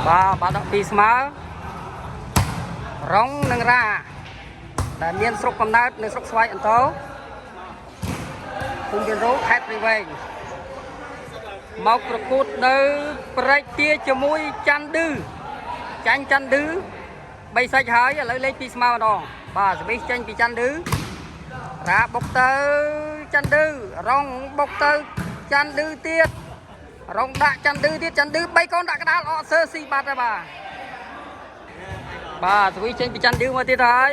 បាទបាទដកពីស្មើរងនិងរ៉ាដែលមានស្រុកកំណើតនៅស្រុកស្វាយអន្តរភូមិរៀនរោខេត្តព្រៃវែងមកប្រកួតនៅព្រែកទាជាមួយច័ន្ទឌឺចាញ់ច័ន្ទឌឺបីសាច់ហើយឥឡូវលេខពីស្មើម្ដងបាទសវិសចេញពីច័ន្ទឌឺរ៉ាបុកទៅច័ន្ទឌឺរងបុកទៅច័ន្ទឌឺទៀត រងដាក់ច័ន្ទឌឺទៀតច័ន្ទឌឺបីកូនដាក់កដាលអកសើស៊ីបាត់ហើយបាទបាទស្វីចេញពីច័ន្ទឌឺមកទៀតហើយ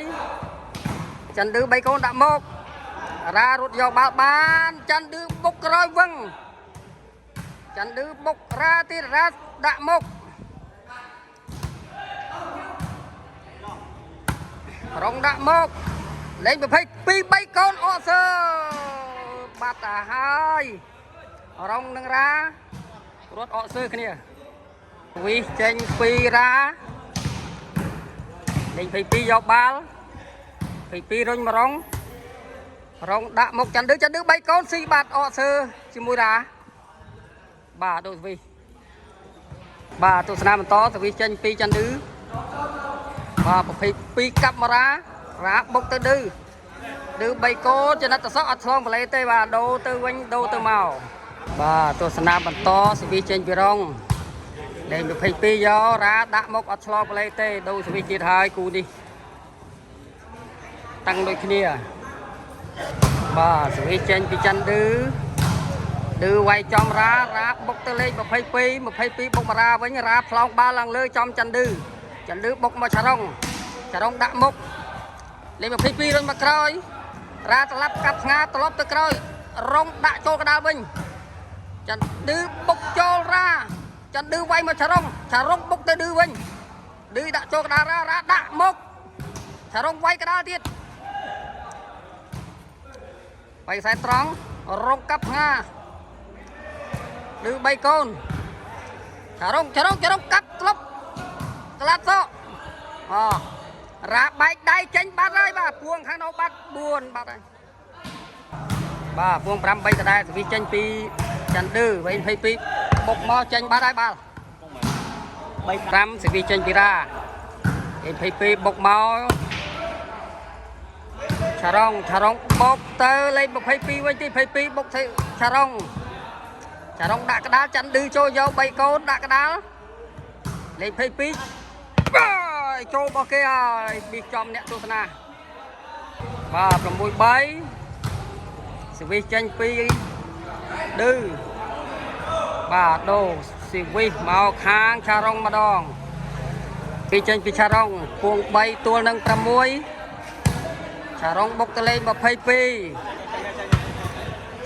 ច័ន្ទឌឺបីកូនដាក់មករ៉ារត់យកបាល់បានច័ន្ទឌឺបុកក្រោយវឹងច័ន្ទឌឺបុករ៉ាទៀតរ៉ាដាក់មករងដាក់មកលេង22 3កូនអកសើបាត់ទៅហើយរងនឹងរ៉ា រត់អកសើគ្នាវិសចេញពីរ៉ាលេខ22យកបាល់22រុញមករងរងដាក់មកច័ន្ទឌឺច័ន្ទឌឺ3កូនស៊ីបាត់អកសើជាមួយរ៉ាបាទដូចវិសបាទទស្សនាបន្តសវិសចេញពីច័ន្ទឌឺបាទ22កាប់មករ៉ារ៉ាបុកទៅឌឺឌឺ3កូនចំណិតតសក់អត់ឆ្លងបលេទេបាទដូរទៅវិញដូរទៅមក បាទទស្សនាបន្តសវិសចេញពីរងលេខ22យករ៉ាដាក់មកអត់ឆ្លងប្លេទេដូរសវិសទៀតហើយគូនេះតាំងដូចគ្នាបាទសវិសចេញពីច័ន្ទឌឺឌឺវាយចំរ៉ារ៉ាបុកទៅលេខ22 22បុកម្រាវិញរ៉ាផ្លោងបាល់ឡើងលើចំច័ន្ទឌឺច័ន្ទឌឺបុកមកឆារុងឆារុងដាក់មុខលេខ22រុញមកក្រោយរ៉ាត្រឡប់កាប់ស្ងាត្រឡប់ទៅក្រោយរងដាក់ចូលកដាលវិញ ចន្ទឌឺបុកចូលរ៉ាចន្ទឌឺវាយមកឆារុងឆារុងបុកទៅឌឺវិញឌឺដាក់ចូលកដាលរ៉ារ៉ាដាក់មកឆារុងវាយកដាលទៀតវាយខ្សែត្រង់រងកាប់ផ្ងាឌឺបីកូនឆារុងឆារុងឆារុងកាប់ក្លុបក្លាត់សក់អរ៉ាបែកដៃចេញបាត់ហើយបាទពួងខាងនោះបាត់4បាត់ហើយបាទពួង5 3ដដែលសវិសចេញពីចន្ទឌឺវៃ22បុកមកចេញបាត់ហើយបាទ3 5សវិសចេញពីរ៉ា22បុកមកឆារងឆារងបុកទៅលេខ22វិញទី22បុកទៅឆារងឆារងដាក់កដាលចន្ទឌឺចូលយក3កូនដាក់កដាលលេខ22បាទចូលរបស់គេហើយប៊ីចំអ្នកទស្សនាបាទ6 3សវិសចេញពីឌឺបាទដូរស៊ីវិសមកខាងឆារុងម្ដងពីចេញពីឆារុងពួង3ទួលនឹង6ឆារុងបុកទៅលេខ22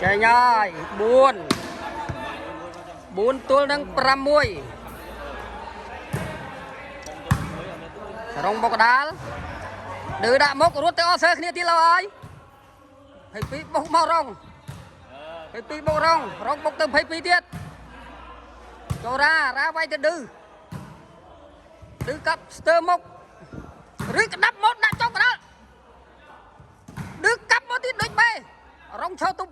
ចេញហើយ4 4ទល់នឹង6ឆារុងបុកកដាលឌឺដាក់មុខរត់ទៅអស់សើគ្នាទៀតឡើយ22បុកមករង22បុករងរងបុកទៅ22ទៀតចូលរ៉ារ៉ាវាយទៅឌឺឌឺកាប់ស្ទើមុខឬក្តាប់មកដាក់ចុងកដាលឌឺកាប់មកទៀតដូចបេរងឈរទុំ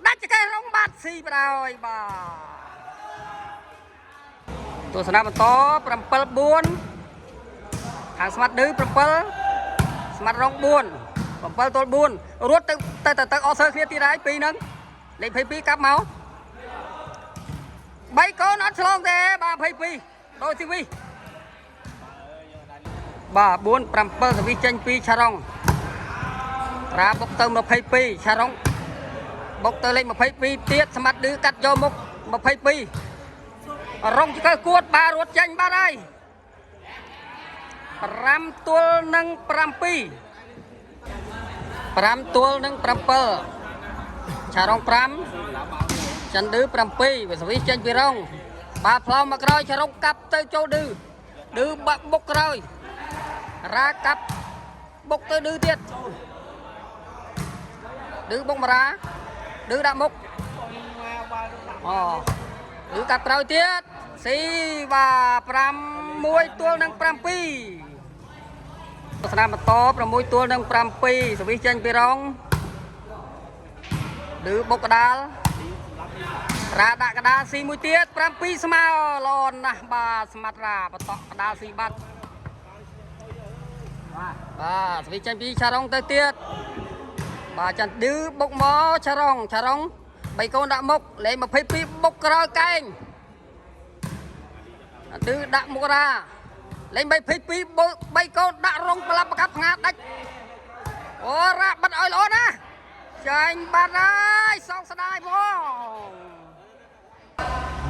ដាច់ចកេះរងបាត់ស៊ីបដ ாய் បាទទស្សនាបន្ត7 4ខាងស្មាត់ឌឺ7ស្មាត់រង4 7ទល់4រត់ទៅទៅទៅទៅអស់សើគ្នាទៀតហើយពីរហ្នឹងលេខ22កាប់មកបីកូនអត់ឆ្លងទេបាទ22ដូរស៊ីវីបាទ4 7សវិសចេញពីឆារុងរាបុកទៅ22ឆារុងបុកទៅលេខ22ទៀតស្មាត់ឌឺកាត់យកមុខ22រងចកើគួតបាទរត់ចេញបាត់ហើយ5ទល់នឹង7 5ទល់នឹង7ឆារុង5ចន្ទឌឺ7វាសវិសចេញពីរងបាទផ្លោងមកក្រោយឆារុងកាប់ទៅចូលឌឺឌឺបាក់បុកក្រោយរ៉ាកាប់បុកទៅឌឺទៀតឌឺបុកម្រាឌឺដាក់មុខអូឌឺកាប់ក្រោយទៀតស៊ីបាទ5 1ទល់នឹង7ទស្សនាបន្ត6ទល់នឹង7សវិសចេញពីរងឌឺបុកកដាល រ៉ាដាក់កដាលស៊ីមួយទៀត7ស្មើល្អណាស់បាទស្មាត់រ៉ាបតក់កដាលស៊ីបាត់បាទស្វីចេញពីឆារងទៅទៀតបាទចន្ទឌឺបុកមកឆារងឆារងបីកូនដាក់មុខលេខ22បុកក្រោយកែងចន្ទឌឺដាក់មុខរ៉ាលេខ22បុកបីកូនដាក់រងប្លាប់ប្រកាប់ផ្ងាដាច់អូរ៉ាបាត់ឲ្យល្អណាស់ចាញ់បាត់ហើយសោកស្ដាយហ្មង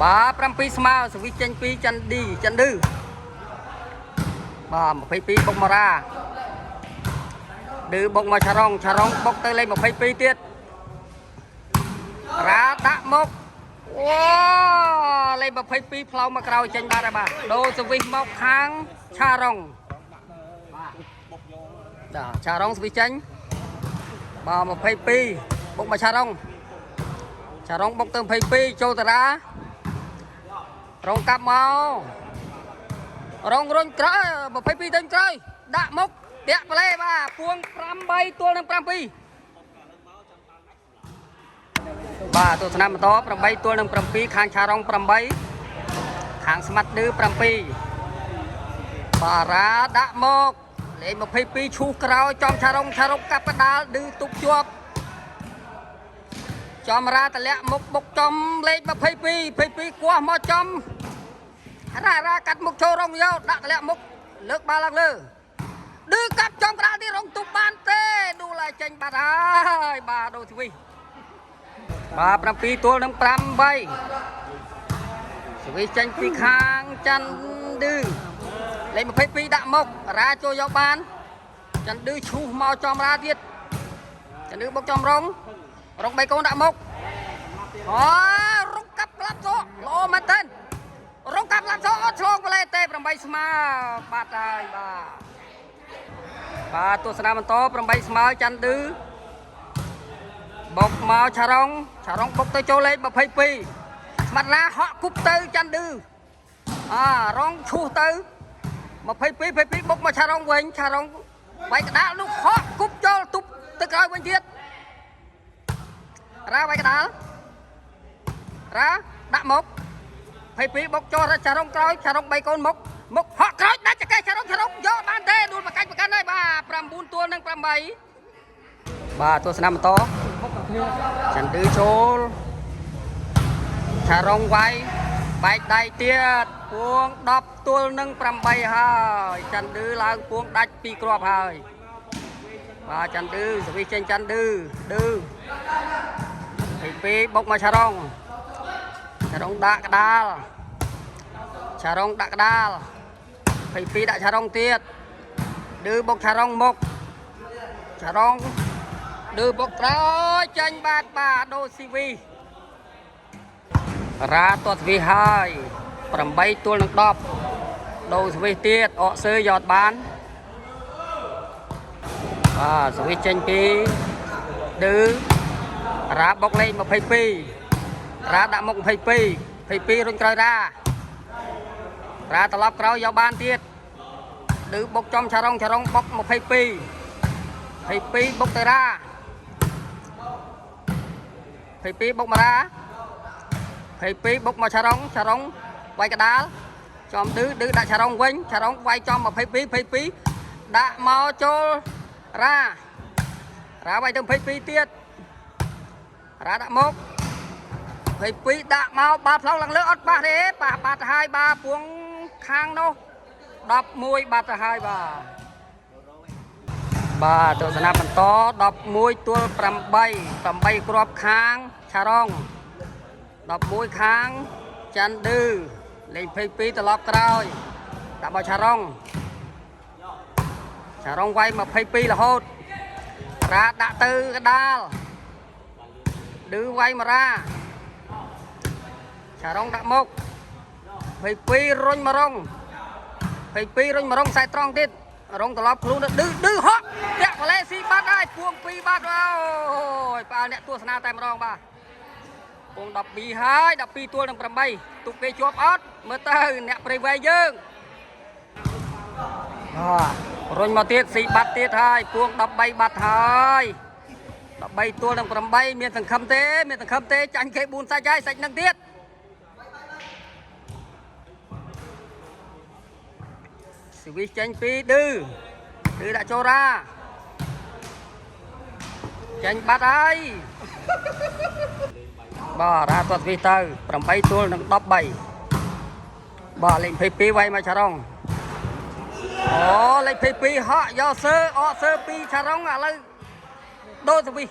បាទ7ស្មើសវិសចេញពីចន្ទឌីចន្ទឌឺបាទ22បុកមករ៉ាឌឺបុកមកឆារងឆារងបុកទៅលេខ22ទៀតរ៉ាដាក់មកអូលេខ22ផ្លោមកក្រោយចេញបាត់ហើយបាទដូរសវិសមកខាងឆារងបាទឆារងសវិសចេញបាទ22បុកមកឆារងឆារងបុកទៅ22ចូលតារា រងកាប់មករងរុញក្រោយ22ទៅក្រោយដាក់មុខតាក់ប្លេបាទពួង8ទល់នឹង7បាទទស្សនៈបន្ត8ទល់នឹង7ខាងឆារង8ខាងស្មាត់ឌឺ7បារ៉ាដាក់មកលេខ22ឈូសក្រោយចំឆារងឆារងកាប់កដាលឌឺទុកជាប់ចំរាតម្លាក់មុខបុកចំលេខ22 22គោះមកចំ រ៉ារ៉ាកាត់មុខចូលរងយកដាក់តម្លាក់មុខលើកបាល់ឡើងលើឌឺកាប់ចំក្តារទីរងទុកបានទេឌូឡាចេញបាត់ហើយបាទដូទ្វីបាទ7ទល់នឹង8ស្វីចេញពីខាងច័ន្ទឌឺលេខ22ដាក់មុខរ៉ាចូលយកបានច័ន្ទឌឺឈូសមកចំរ៉ាទៀតច័ន្ទឌឺបុកចំរងរងបីកូនដាក់មុខអូរងកាប់ក្លាប់សក់ល្អមែនទែន រងកាប់ឡាប់សអត់ឆ្លងប្លែទេ8ស្មើបាត់ហើយបាទបាទទស្សនាបន្ត8ស្មើច័ន្ទឌឺបុកមកឆារងឆារងបុកទៅចូលលេខ22ស្មាត់ឡាហក់គប់ទៅច័ន្ទឌឺអារងឈូសទៅ22 22បុកមកឆារងវិញឆារងវាយកដាលនោះហក់គប់ចូលទប់ទៅក្រោយវិញទៀតរ៉ាវាយកដាលរ៉ាដាក់មក 22បុកចូលឆារុងក្រោយឆារុង3កូនមុខមុខហក់ក្រោយដាច់ចកេះឆារុងឆារុងយកបានទេដួលបកាច់បកាន់ហើយបាទ9ទួលនឹង8បាទទស្សនៈបន្តចន្ទឺចូលឆារុងវាយបែកដៃទៀតពួង10ទល់នឹង8ហើយចន្ទឺឡើងពួងដាច់2គ្រាប់ហើយបាទចន្ទឺសវិសចេញចន្ទឺឌឺ22បុកមកឆារុង ឆារុងដាក់កដាលឆារុងដាក់កដាល22ដាក់ឆារុងទៀតឌឺបុកឆារុងមុខឆារុងឌឺបុកក្រោយចាញ់បាទបាទដូស៊ីវីរ៉ាទាត់វីហើយ8ទល់នឹង10ដូសវីទៀតអកសើយកបានបាទសវីចេញពីឌឺរ៉ាបុកលេខ22 រ៉ាដាក់មុខ22 22រុញក្រោយរ៉ារ៉ាត្រឡប់ក្រោយយកបានទៀតឌឺបុកចំឆារុងឆារុងបុក22 22បុកទៅរ៉ា22បុកមករ៉ា22បុកមកឆារុងឆារុងវាយកដាលចំឌឺឌឺដាក់ឆារុងវិញឆារុងវាយចំ22 22ដាក់មកចូលរ៉ារ៉ាវាយទៅ22ទៀតរ៉ាដាក់មក 22ដាក់មកបាល់ផ្លុងឡើងលើអត់ប៉ះទេប៉ះបាត់ទៅហើយបាទពួងខាងនោះ11បាត់ទៅហើយបាទបាទទស្សនៈបន្ត11ទល់8 8គ្រាប់ខាងឆារង11ខាងច័ន្ទឌឺលេខ22ត្រឡប់ក្រោយដាក់មកឆារងឆារងវាយ22រហូតរ៉ាដាក់ទៅកដាលឌឺវាយមករ៉ា ឆារងដាក់មុខ22រុញមករង22រុញមករងខ្សែត្រង់ទៀតរងត្រឡប់ខ្លួនទៅឌឺឌឺហក់តាក់ម៉ាឡេស៊ីបាត់ហើយពួង2បាត់អូយផ្អើលអ្នកទស្សនាតែម្ដងបាទពួង12ហើយ12ទួលនឹង8ទុកគេជាប់អត់មើលទៅអ្នកព្រៃវែងយើងអារុញមកទៀតស៊ីបាត់ទៀតហើយពួង13បាត់ហើយ 13ទល់នឹង8មានសង្ឃឹមទេមានសង្ឃឹមទេចាញ់គេ4សាច់ហើយសាច់នឹងទៀតស៊ីវិសចេញពីឌឺឌឺដាក់ចូលរ៉ាចាញ់បាត់ហើយបាទរ៉ាទាត់វិសទៅ8ទល់នឹង13បាទលេខ22វាយមកឆារុងអូលេខ22ហក់យកសើអកសើពីឆារុងឥឡូវដូរសវិស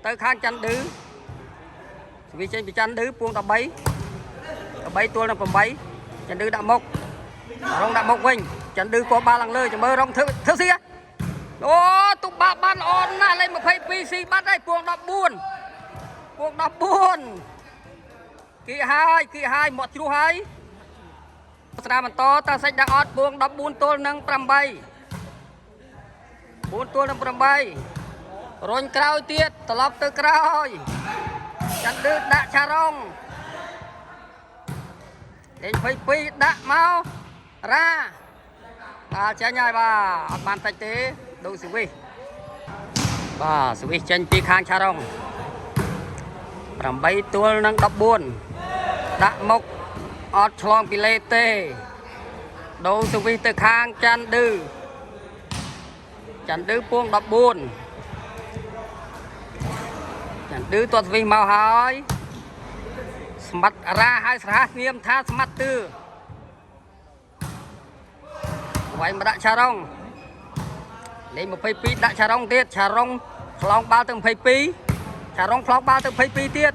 ទៅខាងច័ន្ទឌឺសវិសចេញពីច័ន្ទឌឺពួង13 13ទល់នឹង8ច័ន្ទឌឺដាក់មុខរងដាក់មុខវិញច័ន្ទឌឺក៏បាល់ឡើងលើចាំមើលរងធ្វើធ្វើស៊ីអូទុកបាក់បានល្អណាស់លេខ22ស៊ីបាត់ហើយពួង14ពួង14គីហើយគីហើយមកជ្រុះហើយស្ដារបន្តតើសាច់ដាក់អត់ពួង14ទល់នឹង8 4ទល់នឹង8រុញក្រោយទៀតត្រឡប់ទៅក្រោយច័ន្ទឌឺដាក់ឆារងលេខ22ដាក់មករ៉ាបាល់ចេញហើយបាទអត់បានតិចទេដូចសវិសបាទសវិសចេញពីខាងឆារង8ទល់នឹង14ដាក់មុខអត់ឆ្លងពីលេទេដូរសវិសទៅខាងច័ន្ទឌឺច័ន្ទឌឺពួង14ច័ន្ទឌឺទាត់សវិសមកហើយស្មាត់រ៉ាហើយស្រះស្ងៀមថាស្មាត់ទឺវាយមកដាក់ឆារុងលេខ22ដាក់ឆារុងទៀតឆារុងឆ្លងបាល់ទៅ22ឆារុងឆ្លងបាល់ទៅ22ទៀត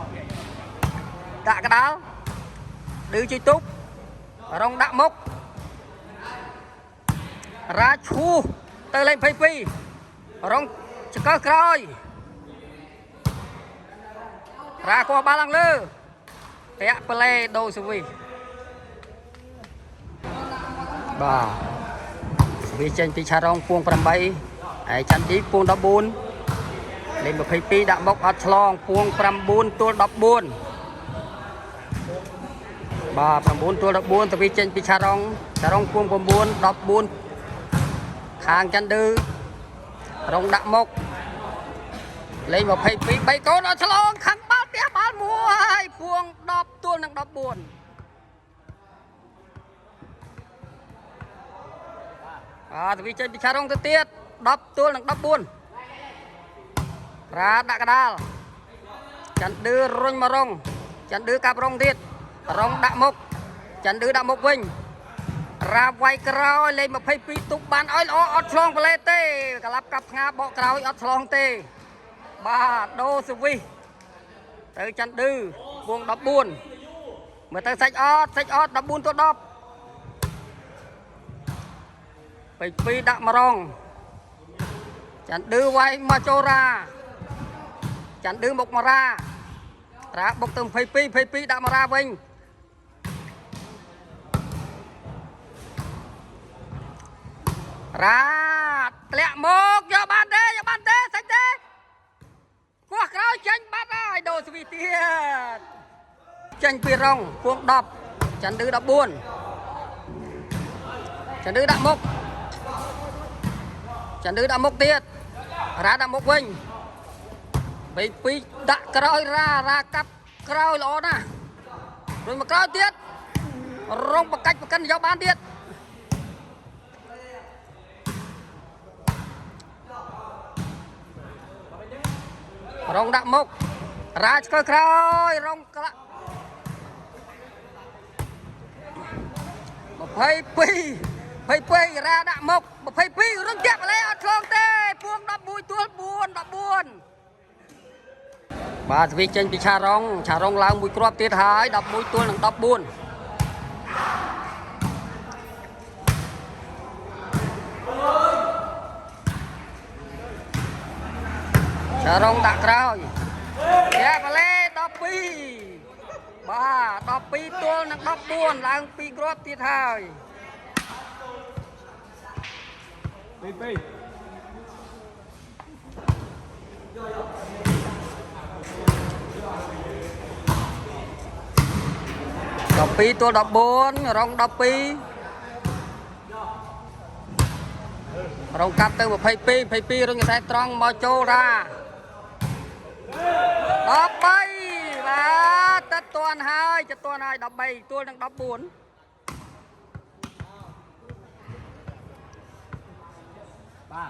22ដាក់កដាលឌឺជួយទប់រងដាក់មុខរាឈូទៅលេខ22រងចង្កឹះក្រោយរាគោះបាល់ឡើងលើតាក់ប្លេដូសវីបាទសវីចេញពីឆារងពួង8ហើយច័ន្ទឌីពួង14លេខ22ដាក់មុខអត់ឆ្លងពួង9ទល់14បាទ9ទល់14សវីចេញពីឆារងឆារងពួង9 14ខាងច័ន្ទឌឺរងដាក់មុខលេខ22 3កូនអត់ឆ្លងខាងបាល់ផ្ទះបាល់មួយពួង10ទល់នឹង14បាទវាចេញពីឆារងទៅទៀត10ទល់នឹង14រ៉ាដាក់កដាលច័ន្ទឌឺរុញមករងច័ន្ទឌឺកាប់រងទៀតរងដាក់មុខច័ន្ទឌឺដាក់មុខវិញរ៉ាវាយក្រោយលេខ22ទុកបានឲ្យល្អអត់ឆ្លងប្លេទេក្លាប់កាប់ផ្ងាបកក្រោយអត់ឆ្លងទេបាទដូសវិសទៅច័ន្ទឌឺវង14មើលទៅសាច់អត់សាច់អត់14ទល់10 22ដាក់មករងច័ន្ទឌឺវាយមកចូលរ៉ាច័ន្ទឌឺមុខមករ៉ារ៉ាបុកទៅ22 22ដាក់មករ៉ាវិញរ៉ាធ្លាក់មកយកបានទេយកបានទេសាច់ទេគោះក្រោយចេញបាត់ហើយដូរស្វីទៀតចេញពីរងពួង10ច័ន្ទឌឺ14ច័ន្ទឌឺដាក់មុខច័ន្ទឌឺដាក់មុខទៀតរ៉ាដាក់មុខវិញ22ដាក់ក្រោយរ៉ារ៉ាកាប់ក្រោយល្អណាស់រួចមកក្រោយទៀតរងបកាច់បកិនយកបានទៀតរងដាក់មុខរ៉ាឆ្កើក្រោយរងក្លាក់22 22រ៉ាដាក់មុខ22រុញតាក់ប្លែអត់ឆ្លងទេពួង11ទួល4 14បាទវាចេញពីឆារងឆារងឡើងមួយគ្រាប់ទៀតហើយ11ទួលនឹង14ឆារងដាក់ក្រោយតាក់ប្លែ12បាទ12ទល់នឹង14ឡើងពីរគ្រាប់ទៀតហើយ ពីពី 12ទល់14រង12 រងកាប់ទៅ22 22រុញកសែត្រង់មកចូលរ៉ា13បាទតតាន់ហើយតតាន់ហើយ13ទួលនឹង14 បា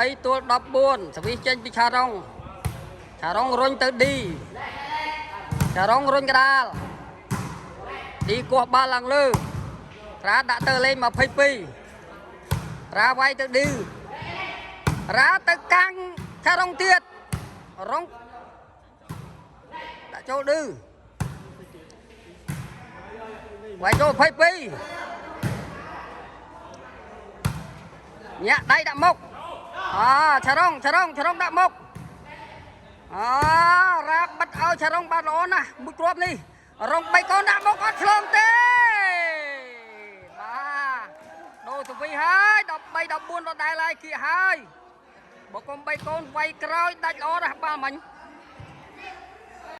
ទ 13ទួល14សវិសចេញពីឆារងឆារងរុញទៅឌីឆារងរុញកដាលឌីគោះបាល់ឡើងលើត្រាដាក់ទៅលេង22ត្រាវាយទៅឌីរ៉ាទៅកាំងឆារងទៀតរងដាក់ចូលឌឺវាយចូល22ញាក់ដៃដាក់មុខ អាឆារងឆារងឆារងដាក់មុខអារ៉ាបិទឲ្យឆារងបានល្អណាស់មួយគ្រាប់នេះរងបីកូនដាក់មុខអត់ឆ្លងទេបាទដូរទៅវិញហើយ13 14ដដែលហើយគៀកហើយបើកុំបីកូនវាយក្រោយដាច់ល្អណាស់បាល់មិញ។